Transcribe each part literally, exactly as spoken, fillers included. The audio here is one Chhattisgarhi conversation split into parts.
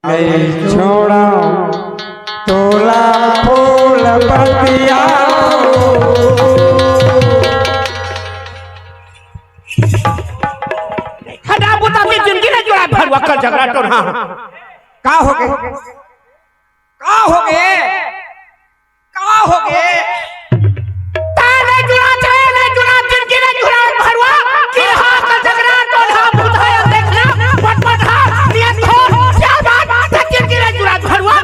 नहीं छोड़ा तोला फूल पतिया। हटा बुता के जिंदगी नहीं जुड़ा भरुआ कर झगड़ा तो हाँ। का हो गए? का हो गए? का हो गए? ता नहीं जुड़ा, चाहे नहीं जुड़ा, जिंदगी नहीं जुड़ा भरुआ। कि हाँ का झगड़ा तो ना बुता है, देखना, पट पट हाँ, नियत हो, क्या बात, ता जिंदगी नहीं जुड़ा भरुआ।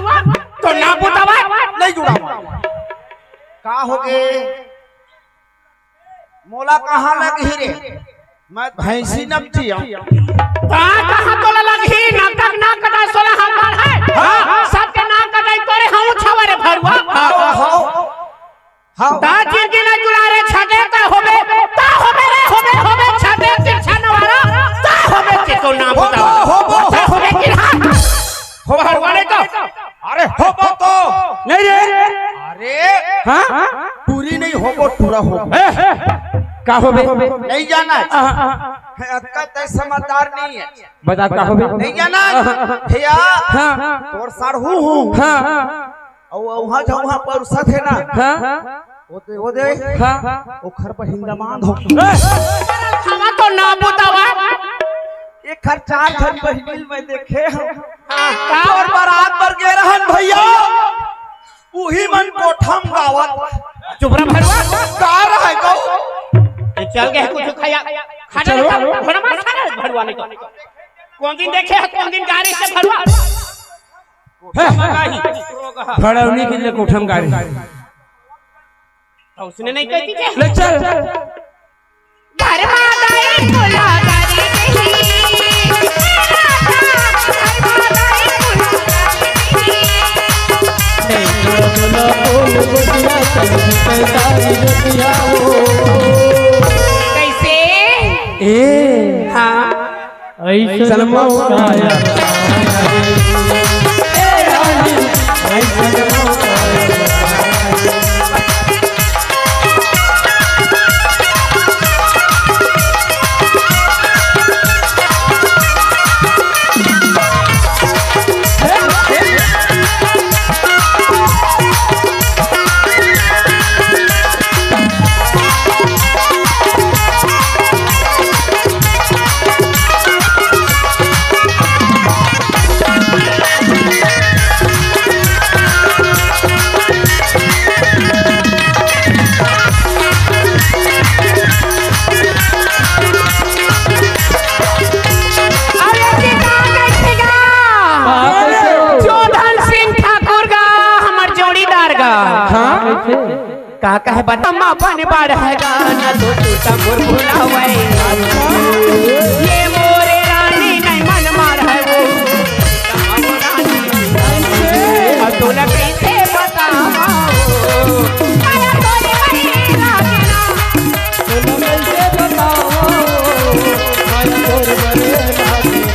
तो ना बुता बात। नहीं जुड़ा। का हो गए? मोला कहाँ लगही रे? मैं भैंसी नपटी हूँ। का कहाँ तोला लगही? नाक तक नाक कटाए सोला हाथ बार है। हाँ। सबके नाक कटाए तोरे हूँ छवा रे भरुआ। हाँ, हाँ। हाँ। ता जिंदगी न जुड़ा रे छाटे ता होबे, ता होबे रे होबे, होबे छाटे तिरछा नवारा, ता होबे के तो नाम होबो, बताओ। होबो, ता होबे कि हाँ। हो भरुआ नहीं तो। अरे होबो तो। नहीं रे। अरे हाँ? टूरी नहीं होबो, टूरा होबो। ए, का होबे? नहीं जाना है। हाँ, हाँ। है, अतका तय समझदार नहीं है। बता का होबे? नहीं जाना है। हाँ। भैया, हाँ। तोर साढ़ू हूँ। हाँ। और वहाँ जो वहाँ परुसा थे ना। हाँ। वो दे, वो दे। हाँ। वो घर पर हिंदा मान हो। ए! हवा तो ना बुतावा। एक घर चार घर बहिनी मैं देखे हूँ। हाँ, का? और बारात पर गे रहन भैया, उही मन कोठम गावत। चुप रह भरुआ। का रहे गौ? ए, चल गए कुछ खाया। खाना चलो। नहीं खा, बड़ा मार खा रहे भरुआ नहीं तो। कौन दिन देखे है, कौन दिन गा रहे से भरुआ? हैं? फड़ौनी के लिए कोठम गाड़ी। तो उसने नहीं कहती क्या? ले चल। घर माताई बोला गाड़ी नहीं। घर माताई बोला गाड़ी नहीं। कैसे? ए। हाँ। ऐसन मौका आया। ए रानी, ऐसन मौका आया। अरे जी, कहाँ गए थे गा? कहाँ गए थे? जोधन सिंह ठाकुर गा, हमर जोड़ीदार गा। हाँ? का कहे बता, हम अपन बाढ़ है गा, ना तो तू तब भुलावे। ये मोरे रानी नहीं मन मार है वो। अब तोला कैसे बताओ? अरे तोरे बहिनी राजना। तोला कैसे बताओ? भाई तोर बरे राजना।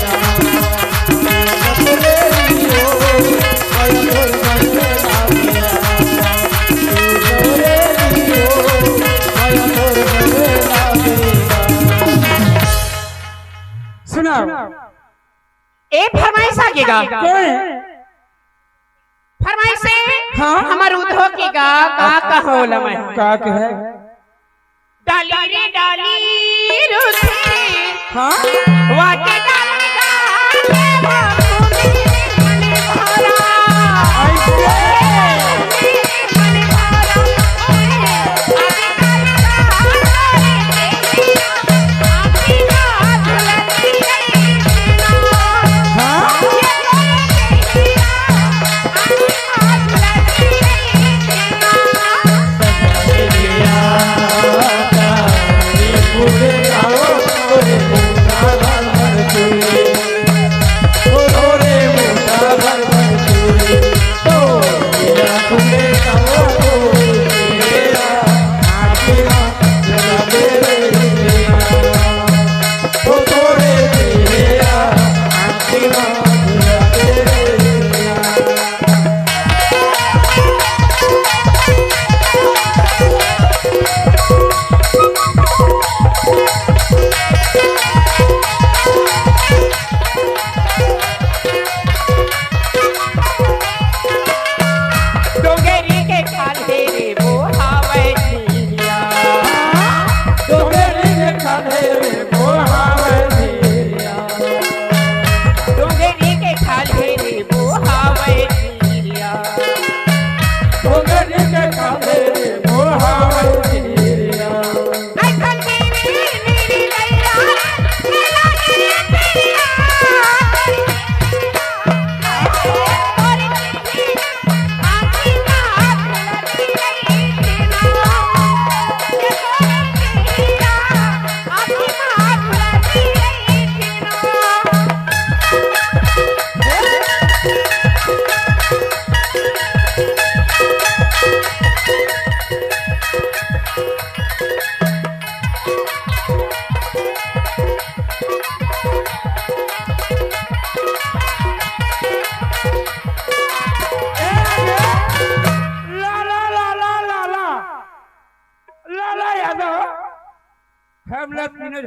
सुना। ए फरमाइश आगे गा। कौन? फरमाइश है। हाँ? हमर उधो के गा, का कहो लमय। का कहे? डाली रे डाली रुसी। हाँ? वाके डाली गा,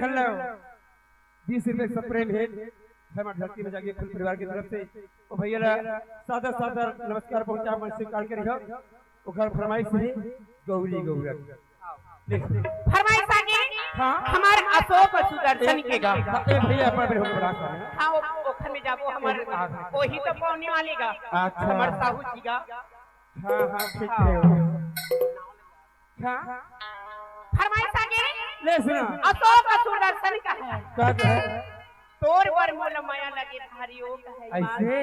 हेलो, बीस रुपये सब प्रेम है, हमर धरती में जाके फुल परिवार की तरफ से। ओ भैया ला सादर सादर नमस्कार पहुंचा, मन स्वीकार करिहो। ओकर फरमाइश है गौरी गौरा। देख। फरमाइश आगे। हाँ। हमार अशोक सुदर्शन के गा। हाँ, ए भैया, अपन बेर होके बड़ा सा है। हाँ, ओ, ओखर में जाबो, हमार ए, आ, ओही तो पौने वाले गा। अच्छा। हमार साहू जी गा। हाँ, हाँ, ठीक है। हाँ। फरमाइश आगे। ले सुना। अशोक सुदर्शन का है। का कहे? तोर बर मोला मया लगे भारी ओ कहे। ऐसे?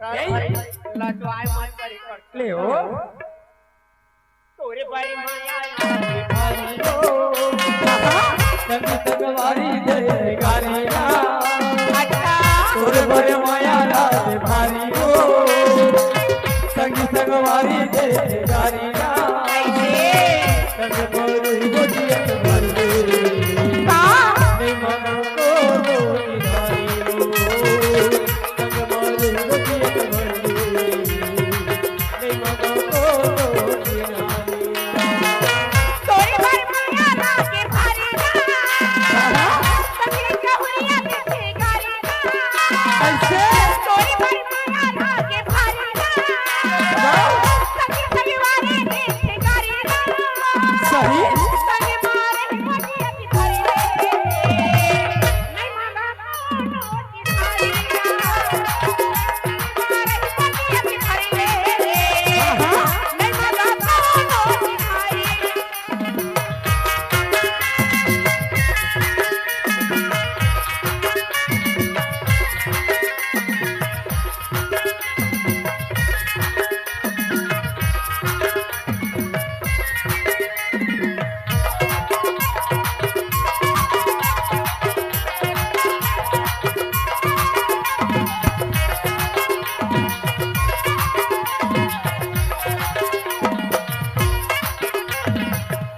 ए? लजवाए मत करी कर। ले ओ। तोरे बर मया लगे भारी ओ। संग संगवारी दे गारी ना। अच्छा। तोरे बर मया लगे भारी ओ। संग संगवारी दे गारी ना। ऐसे। संग मोर ही गोदियत भर ले। का? नहीं मानो को किनारी ओ। संग मोर ही गोदियत भर ले। तोरे बर मया लागे भारी ना। सखी कहुरिया देखे गारी ना। ऐसे? तोरे बर मया लागे भारी ना। सखी परिवारे देखे गारी ना। सही? संग मारे मटिया की थारी रे। नहीं मांगा कोनो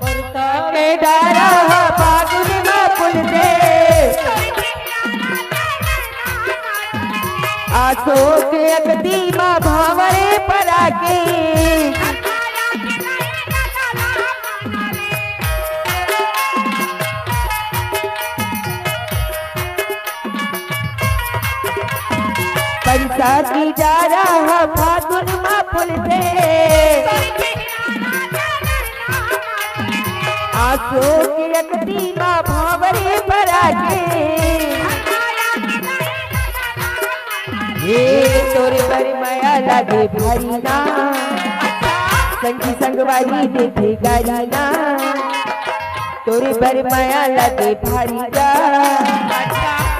परतावे डारा हा फागुन मा फुलथे। आसो के अगती मा भांवरे परागे। पंसा की डारा हा फागुन मा फुलथे। आसो के अगती मा भांवरे परागे। हे तोरे बर मया लागे भारी ना। संगी संगवारी देखे गारी ना। तोरे बर मया लागे भारी ना।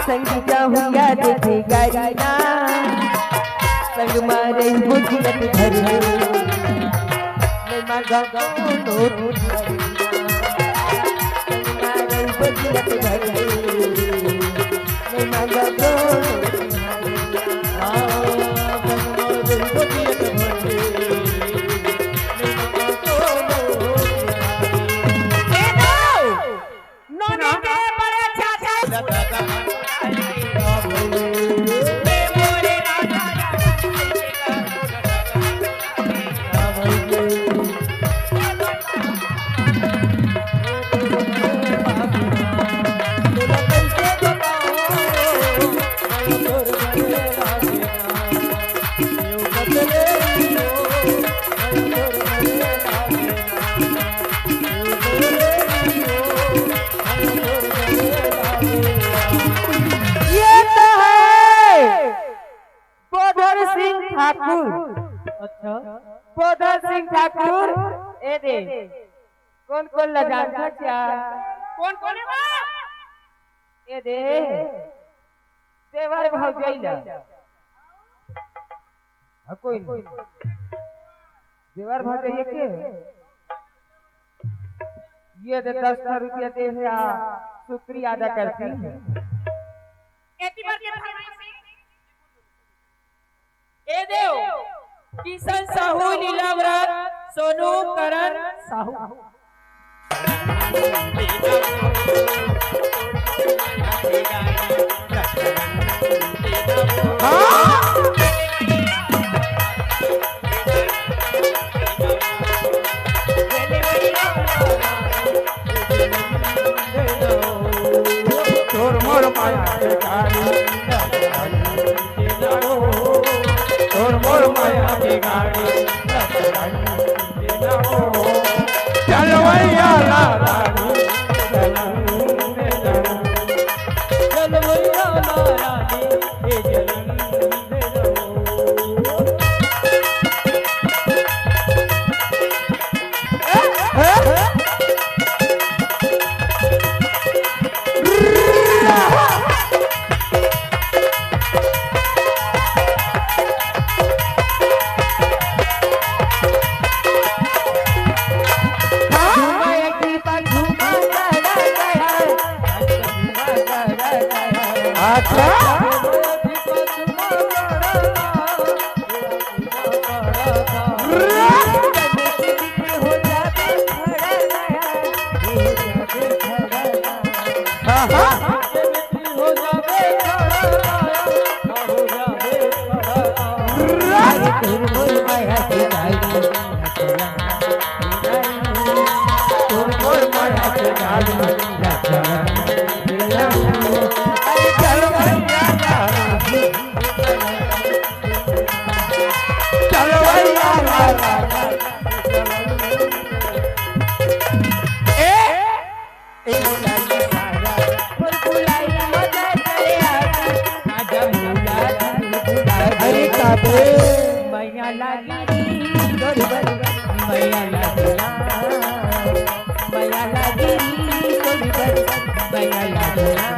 संगी जहुआ देखे गारी ना। संग मारे बुझियत धरी। मैं मांगा कोनो भिखारी ना। संग मारे बुझियत धरी। मैं मांगा कोनो भिखारी ना। संग मारे बुझियत धरी। मैं मांगा कोनो भिखारी ना। नोनी के बड़े चाचा। ये तो है बोधर सिंह ठाकुर। अच्छा। बोधर सिंह ठाकुर, ए दे। कौन कौन ला जानता क्या? कौन कौन है वो? ए दे। देवर भौजाई ला। हाँ, कोई नहीं। देवर भौजाई के? ये दे दस हजार रुपया दे है, आ, शुक्रिया अदा करती है। एती बार के फरमाइश है। ए देव, किशन साहू, लीलावरत, सोनू, करण साहू। हाँ? मोर माया के गाड़ी, तोर मोर माया के गाड़ी, चलवैया ला रानी, चलवैया ला रानी, ए जलंधर। अच्छा। अरे काबे। मैया लागी री तोर बर, मैया लागी रा, मैया लागी री तोर बर, मैया लागी रा।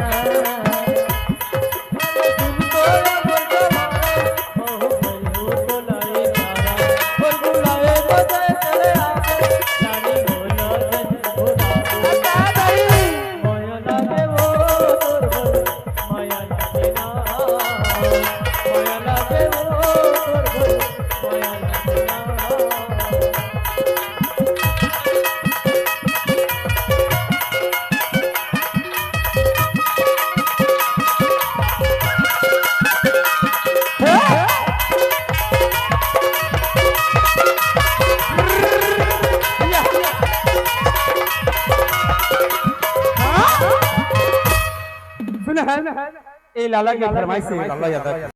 सुन है, ए लाला के फरमाइश से लाला यादव।